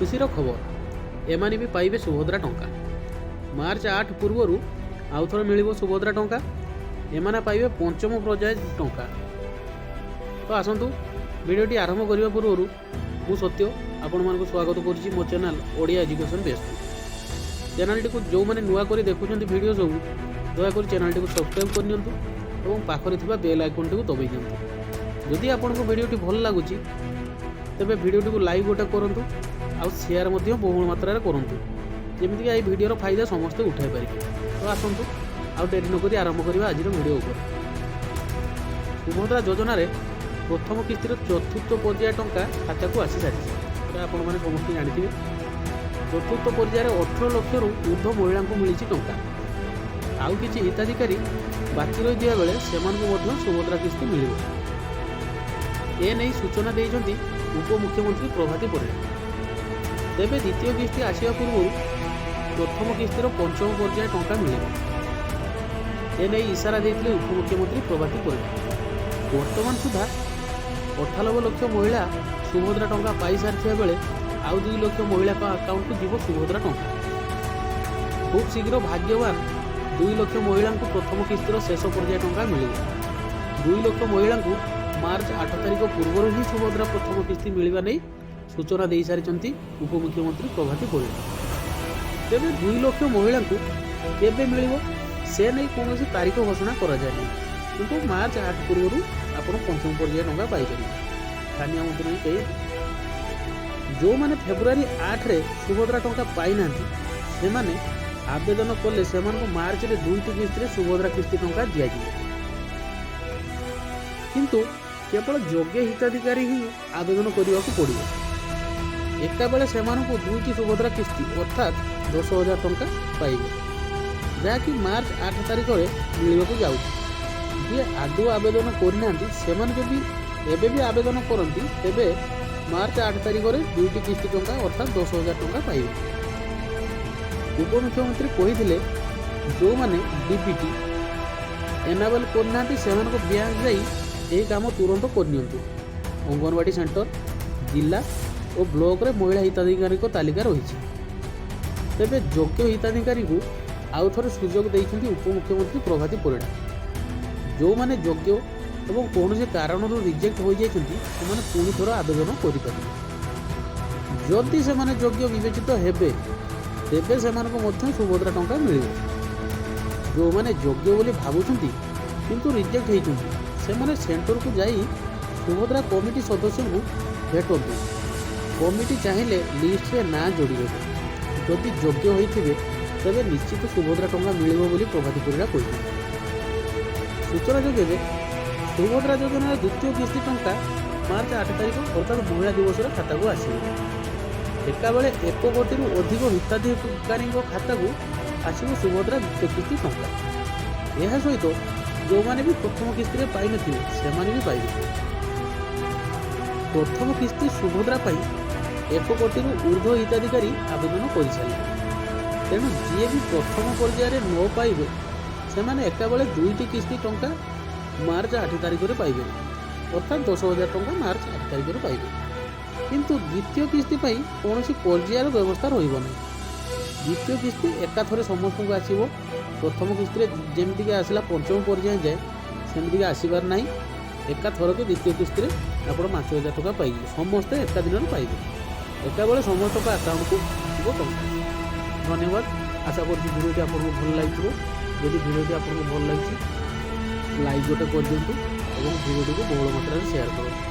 ଖୁସିର ଖବର, ଏମାନେ ବି ପାଇବେ ସୁଭଦ୍ରା ଟଙ୍କା। ମାର୍ଚ୍ଚ 8 ପୂର୍ବରୁ ଆଉ ଥରେ ମିଳିବ ସୁଭଦ୍ରା ଟଙ୍କା। ଏମାନେ ପାଇବେ ପଞ୍ଚମ ପର୍ଯ୍ୟାୟ ଟଙ୍କା। ତ ଆସନ୍ତୁ, ଭିଡ଼ିଓଟି ଆରମ୍ଭ କରିବା ପୂର୍ବରୁ ମୁଁ ସତ୍ୟ ଆପଣମାନଙ୍କୁ ସ୍ୱାଗତ କରୁଛି ମୋ ଚ୍ୟାନେଲ୍ ଓଡ଼ିଆ ଏଜୁକେସନ୍ ବେସ୍କୁ। ଚ୍ୟାନେଲଟିକୁ ଯେଉଁମାନେ ନୂଆ କରି ଦେଖୁଛନ୍ତି ଭିଡ଼ିଓ ସବୁ, ଦୟାକରି ଚ୍ୟାନେଲଟିକୁ ସବସ୍କ୍ରାଇବ୍ କରିନିଅନ୍ତୁ ଏବଂ ପାଖରେ ଥିବା ବେଲ୍ ଆଇକନ୍ଟିକୁ ଦବାଇ ଦିଅନ୍ତୁ। ଯଦି ଆପଣଙ୍କୁ ଭିଡ଼ିଓଟି ଭଲ ଲାଗୁଛି, ତେବେ ଭିଡ଼ିଓଟିକୁ ଲାଇକ୍ ଗୋଟେ କରନ୍ତୁ ଆଉ ସେୟାର ମଧ୍ୟ ବହୁଳ ମାତ୍ରାରେ କରନ୍ତୁ, ଯେମିତିକି ଏହି ଭିଡ଼ିଓର ଫାଇଦା ସମସ୍ତେ ଉଠାଇ ପାରିବେ। ତ ଆସନ୍ତୁ, ଆଉ ଡେରି ନକରି ଆରମ୍ଭ କରିବା ଆଜିର ଭିଡ଼ିଓ ଉପରେ। ସୁଭଦ୍ରା ଯୋଜନାରେ ପ୍ରଥମ କିସ୍ତିର ଚତୁର୍ଥ ପର୍ଯ୍ୟାୟ ଟଙ୍କା ଖାତାକୁ ଆସିସାରିଛି। ଏଟା ଆପଣମାନେ ସମସ୍ତେ ଜାଣିଥିବେ। ଚତୁର୍ଥ ପର୍ଯ୍ୟାୟରେ 18 ଲକ୍ଷରୁ ଉର୍ଦ୍ଧ୍ୱ ମହିଳାଙ୍କୁ ମିଳିଛି ଟଙ୍କା। ଆଉ କିଛି ହିତାଧିକାରୀ ବାକି ରହିଥିବା ବେଳେ ସେମାନଙ୍କୁ ମଧ୍ୟ ସୁଭଦ୍ରା କିସ୍ତି ମିଳିବ। ଏ ନେଇ ସୂଚନା ଦେଇଛନ୍ତି ଉପମୁଖ୍ୟମନ୍ତ୍ରୀ ପ୍ରଭାତୀ ପରିଡ଼ା। ତେବେ ଦ୍ୱିତୀୟ କିସ୍ତି ଆସିବା ପୂର୍ବରୁ ପ୍ରଥମ କିସ୍ତିର ପଞ୍ଚମ ପର୍ଯ୍ୟାୟ ଟଙ୍କା ମିଳିବ। ଏ ନେଇ ଇସାରା ଦେଇଥିଲେ ଉପମୁଖ୍ୟମନ୍ତ୍ରୀ ପ୍ରଭାତୀ ପରିଡ଼ା। ବର୍ତ୍ତମାନ ସୁଦ୍ଧା 98 ଲକ୍ଷ ମହିଳା ସୁଭଦ୍ରା ଟଙ୍କା ପାଇସାରିଥିବା ବେଳେ ଆଉ 2 ଲକ୍ଷ ମହିଳାଙ୍କ ଆକାଉଣ୍ଟକୁ ଯିବ ସୁଭଦ୍ରା ଟଙ୍କା। ଖୁବ୍ ଶୀଘ୍ର ଭାଗ୍ୟବାନ 2 ଲକ୍ଷ ମହିଳାଙ୍କୁ ପ୍ରଥମ କିସ୍ତିର ଶେଷ ପର୍ଯ୍ୟାୟ ଟଙ୍କା ମିଳିବ। 2 ଲକ୍ଷ ମହିଳାଙ୍କୁ ମାର୍ଚ୍ଚ 8 ତାରିଖ ପୂର୍ବରୁ ହିଁ ସୁଭଦ୍ରା ପ୍ରଥମ କିସ୍ତି ମିଳିବା ନେଇ ସୂଚନା ଦେଇସାରିଛନ୍ତି ଉପମୁଖ୍ୟମନ୍ତ୍ରୀ ପ୍ରଭାତୀ ପରିଡ଼ା। ତେବେ 2 ଲକ୍ଷ ମହିଳାଙ୍କୁ କେବେ ମିଳିବ, ସେ ନେଇ କୌଣସି ତାରିଖ ଘୋଷଣା କରାଯାଇନାହିଁ। କିନ୍ତୁ ମାର୍ଚ୍ଚ 8 ପୂର୍ବରୁ ଆପଣ ପଞ୍ଚମ ପର୍ଯ୍ୟାୟ ଟଙ୍କା ପାଇପାରିବେ। ଛାନିଆ ହୁଅନ୍ତୁ ନାହିଁ କେହି। ଯେଉଁମାନେ ଫେବୃଆରୀ 8ରେ ସୁଭଦ୍ରା ଟଙ୍କା ପାଇନାହାନ୍ତି, ସେମାନେ ଆବେଦନ କଲେ ସେମାନଙ୍କୁ ମାର୍ଚ୍ଚରେ ଦୁଇଟି କିସ୍ତିରେ ସୁଭଦ୍ରା କିସ୍ତି ଟଙ୍କା ଦିଆଯିବ। କିନ୍ତୁ କେବଳ ଯୋଗ୍ୟ ହିତାଧିକାରୀ ହିଁ ଆବେଦନ କରିବାକୁ ପଡ଼ିବ। ଏକାବେଳେ ସେମାନଙ୍କୁ ଦୁଇଟି ସୁଭଦ୍ରା କିସ୍ତି ଅର୍ଥାତ୍ 10,000 ଟଙ୍କା ପାଇବେ, ଯାହାକି ମାର୍ଚ୍ଚ 8 ତାରିଖରେ ମିଳିବାକୁ ଯାଉଛି। ଯିଏ ଆଦୌ ଆବେଦନ କରିନାହାନ୍ତି, ସେମାନେ ଯଦି ଏବେ ବି ଆବେଦନ କରନ୍ତି, ତେବେ ମାର୍ଚ୍ଚ 8 ତାରିଖରେ ଦୁଇଟି କିସ୍ତି ଟଙ୍କା ଅର୍ଥାତ୍ 10,000 ଟଙ୍କା ପାଇବେ। ଉପମୁଖ୍ୟମନ୍ତ୍ରୀ କହିଥିଲେ, ଯେଉଁମାନେ ଡିବିଟି ଏନାବଲ୍ କରିନାହାନ୍ତି, ସେମାନଙ୍କ ବ୍ୟାଙ୍କ ଯାଇ ଏହି କାମ ତୁରନ୍ତ କରିନିଅନ୍ତୁ। ଅଙ୍ଗନବାଡ଼ି ସେଣ୍ଟର, ଜିଲ୍ଲା ଓ ବ୍ଲକରେ ମହିଳା ହିତାଧିକାରୀଙ୍କ ତାଲିକା ରହିଛି। ତେବେ ଯୋଗ୍ୟ ହିତାଧିକାରୀଙ୍କୁ ଆଉ ଥରେ ସୁଯୋଗ ଦେଇଛନ୍ତି ଉପମୁଖ୍ୟମନ୍ତ୍ରୀ ପ୍ରଭାତୀ ପରିଡ଼ା। ଯେଉଁମାନେ ଯୋଗ୍ୟ ଏବଂ କୌଣସି କାରଣରୁ ରିଜେକ୍ଟ ହୋଇଯାଇଛନ୍ତି, ସେମାନେ ପୁଣି ଥରେ ଆବେଦନ କରିପାରିବେ। ଯଦି ସେମାନେ ଯୋଗ୍ୟ ବିବେଚିତ ହେବେ, ତେବେ ସେମାନଙ୍କୁ ମଧ୍ୟ ସୁଭଦ୍ରା ଟଙ୍କା ମିଳିବ। ଯେଉଁମାନେ ଯୋଗ୍ୟ ବୋଲି ଭାବୁଛନ୍ତି କିନ୍ତୁ ରିଜେକ୍ଟ ହେଇଛନ୍ତି, ସେମାନେ ସେଣ୍ଟରକୁ ଯାଇ ସୁଭଦ୍ରା କମିଟି ସଦସ୍ୟଙ୍କୁ ଭେଟନ୍ତୁ। କମିଟି ଚାହିଁଲେ ଲିଷ୍ଟରେ ନାଁ ଯୋଡ଼ିଦେବେ। ଯଦି ଯୋଗ୍ୟ ହୋଇଥିବେ, ତେବେ ନିଶ୍ଚିତ ସୁଭଦ୍ରା ଟଙ୍କା ମିଳିବ ବୋଲି ପ୍ରଭାତୀ ପରିଡ଼ା କହିଛନ୍ତି। ସୂଚନାଯୋଗ୍ୟ ଯେ ସୁଭଦ୍ରା ଯୋଜନାର ଦ୍ୱିତୀୟ କିସ୍ତି ଟଙ୍କା ମାର୍ଚ୍ଚ 8 ତାରିଖ ଅର୍ଥାତ୍ ମହିଳା ଦିବସରେ ଖାତାକୁ ଆସିବ। ଏକାବେଳେ 1 କୋଟିରୁ ଅଧିକ ହିତାଧିକାରୀଙ୍କ ଖାତାକୁ ଆସିବ ସୁଭଦ୍ରା ଦ୍ୱିତୀୟ କିସ୍ତି ଟଙ୍କା। ଏହା ସହିତ ଯେଉଁମାନେ ବି ପ୍ରଥମ କିସ୍ତିରେ ପାଇନଥିବେ, ସେମାନେ ବି ପାଇବେ। ପ୍ରଥମ କିସ୍ତି ସୁଭଦ୍ରା ପାଇଁ 1 କୋଟିରୁ ଉର୍ଦ୍ଧ୍ୱ ହିତାଧିକାରୀ ଆବେଦନ କରିସାରିଲେ। ତେଣୁ ଯିଏ ବି ପ୍ରଥମ ପର୍ଯ୍ୟାୟରେ ନ ପାଇବେ, ସେମାନେ ଏକାବେଳେ ଦୁଇଟି କିସ୍ତି ଟଙ୍କା ମାର୍ଚ୍ଚ 8 ତାରିଖରେ ପାଇବେ, ଅର୍ଥାତ୍ 10,000 ଟଙ୍କା ମାର୍ଚ୍ଚ 8 ତାରିଖରେ ପାଇବେ। କିନ୍ତୁ ଦ୍ୱିତୀୟ କିସ୍ତି ପାଇଁ କୌଣସି ପର୍ଯ୍ୟାୟର ବ୍ୟବସ୍ଥା ରହିବ ନାହିଁ। ଦ୍ୱିତୀୟ କିସ୍ତି ଏକାଥରେ ସମସ୍ତଙ୍କୁ ଆସିବ। ପ୍ରଥମ କିସ୍ତିରେ ଯେମିତିକି ଆସିଲା ପଞ୍ଚମ ପର୍ଯ୍ୟାୟ ଯାଏ, ସେମିତିକି ଆସିବାର ନାହିଁ। ଏକାଥରକେ ଦ୍ୱିତୀୟ କିସ୍ତିରେ ଆପଣ 5,000 ଟଙ୍କା ପାଇଯିବେ। ସମସ୍ତେ ଏକା ଦିନରେ ପାଇବେ। ଏକାବେଳେ ସମସ୍ତଙ୍କ ଆକାଉଣ୍ଟକୁ ଯିବ ଟଙ୍କା। ଧନ୍ୟବାଦ। ଆଶା କରୁଛି ଭିଡ଼ିଓଟି ଆପଣଙ୍କୁ ଭଲ ଲାଗିଥିବ। ଯଦି ଭିଡ଼ିଓଟି ଆପଣଙ୍କୁ ଭଲ ଲାଗିଛି, ଲାଇକ୍ ଗୋଟେ କରିଦିଅନ୍ତୁ ଏବଂ ଭିଡ଼ିଓଟିକୁ ବହୁଳ ମାତ୍ରାରେ ସେୟାର କରନ୍ତୁ।